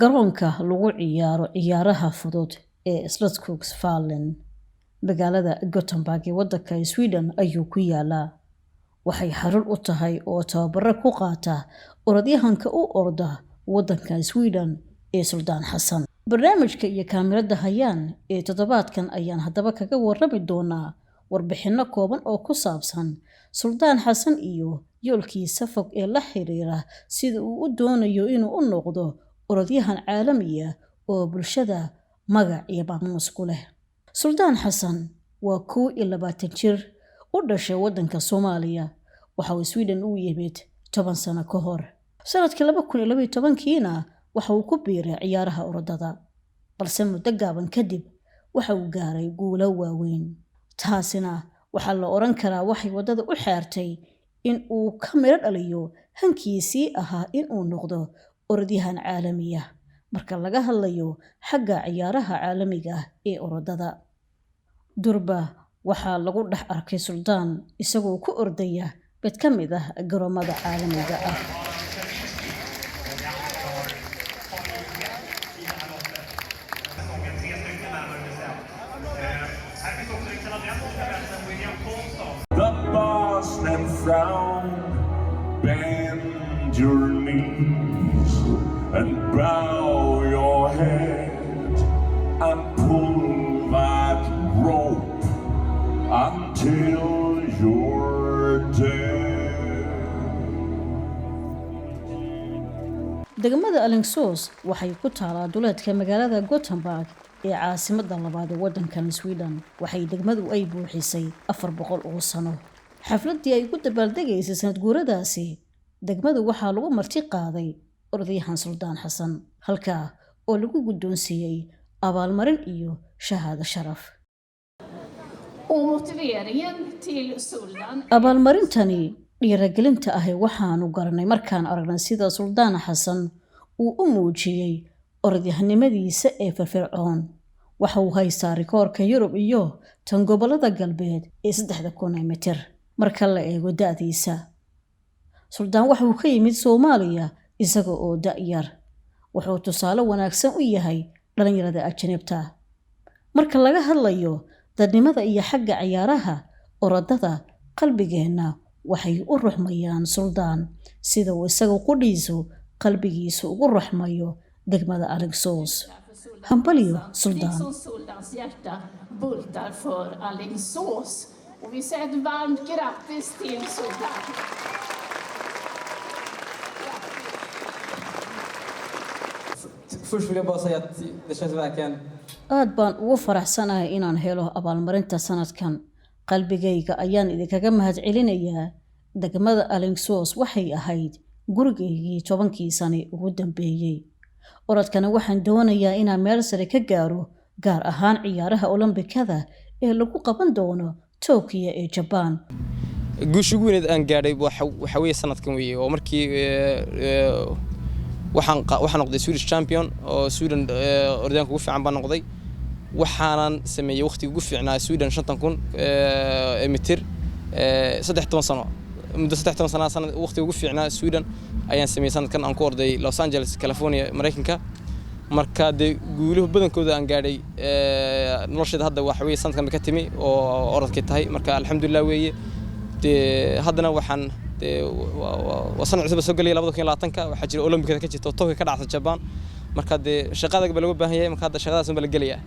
Garoonka lagu ciyaaro ciyaaraha fudud ee Slottsskogsvallen, magaalada Gothenburg ee waddanka Sweden ayuu ku yaalaa. Waxay xarun u tahay oo tababaro ku qaata orodyahanka u orda waddanka Sweden ee Suldaan Xasan. Barnaamijka iyo kaamirada Hayaan ee toddobaadkan ayaan haddaba kaga warrami doonaa warbixinno kooban oo ku saabsan Suldaan Xasan iyo yoolkiisa fog ee la xiriira sida uu u doonayo inuu u noqdo orodyahan caalami ah oo bulshada magac iyo maamuus ku leh. Suldaan Xasan waa 21 jir u dhashay waddanka Soomaaliya. Waxa uu Sweden u yimid 10 sano ka hor. Sanadkii 2012-kiina waxa uu ku biiray ciyaaraha orodada, balse muddo gaaban kadib waxa uu gaaray guulo waaweyn. Taasina waxaa la oran karaa waxay waddada u xaartay in uu ka midho dhaliyo hankiisii ahaa in uu noqdo orodyahan caalami ah marka laga hadlayo xagga ciyaaraha caalamiga ah ee orodada. Durba waxaa lagu dhex arkay Suldaan isagoo ku ordaya mid ka mid ah garoomada caalamiga ah. The boss man frowned, bend your knees and bow your head and pull that rope until you're dead. Degmada Alingsås waxay ku taalaa duleedka magaalada Gothenburg ee caasimadda labaad ee waddankan Sweden. Waxay degmadu ay buuxisay 400 oo sano. Xafladdii ay ku dabaaldegaysay sanad guuradaasi, degmadu waxaa lagu marti qaaday orodyahan Suldaan Xasan, halkaa oo lagu guddoonsiiyey abaalmarin iyo shahaado sharaf. Och motiveringen till Suldan Abaalmarintani dhiirigelinta ahi waxaanu garanay markaan aragnay sida Suldaan Xasan uu u muujiyey orodyahanimadiisa ee firfircoon. Waxa uu haystaa rikoorka Yurub iyo tan gobollada galbeed ee 3000 ee mitir marka la eego da'diisa. Suldaan waxa uu ka yimid Soomaaliya isaga oo da'yar. Wuxuu tusaale wanaagsan u yahay dhalinyarada ajanibta marka laga hadlayo dadnimada iyo xagga ciyaaraha orodada. Qalbigeenna waxay u ruxmayaan Suldaan sida uu isaga qudhiisu qalbigiisu ugu ruxmayo degmada Alingsås. Hambalyo, Suldaan. Liksom Suldans hjärta bultar för Alingsås. Och vi säger ett varmt grattis till Suldan. Först vill jag bara säga att det känns verkligen Aad baan ugu faraxsanahay inaan helo abaalmarinta sanadkan. Qalbigayga ayaan idinkaga mahadcelinayaa. Degmada Alingsås waxay ahayd gurigaygii 10-kii sane ugu dambeeyey. Orodkana waxaan doonayaa inaan meel sare ka gaaro, gaar ahaan ciyaaraha Olombikada ee lagu qaban doono Tokyo ee Jabaan. Guusha ugu weyneed aan gaadhay waxa weeye sanadkan weeye, oo markii waxaan noqday Swedish champion oo Sweden orodyaanka ugu fiican baan noqday. Waxaanan sameeyey waqtiga ugu fiicnaa Sweden 5000 ee mitir 13 sano, muddo 13 sana sanad waqtiga ugu fiicnaa Sweden ayaan sameeyey sanadkan aan ku orday Los Angeles, California, Mareykanka. Marka dee guuluhu badankooda aan gaadhay nolosheeda hadda waxa weeye sanadkan bay ka timi oo orodkay tahay. Marka alxamdulilah weeye. Dee haddana waxaan dee waa sanad cusub soo gelaya 2020-ka. Waxaa jira Olombikada ka jirta oo Tokyo ka dhacsa, Japan. Marka dee shaqada baa looga baahan yahay. Marka hadda shaqadaas un baa la gelayaa.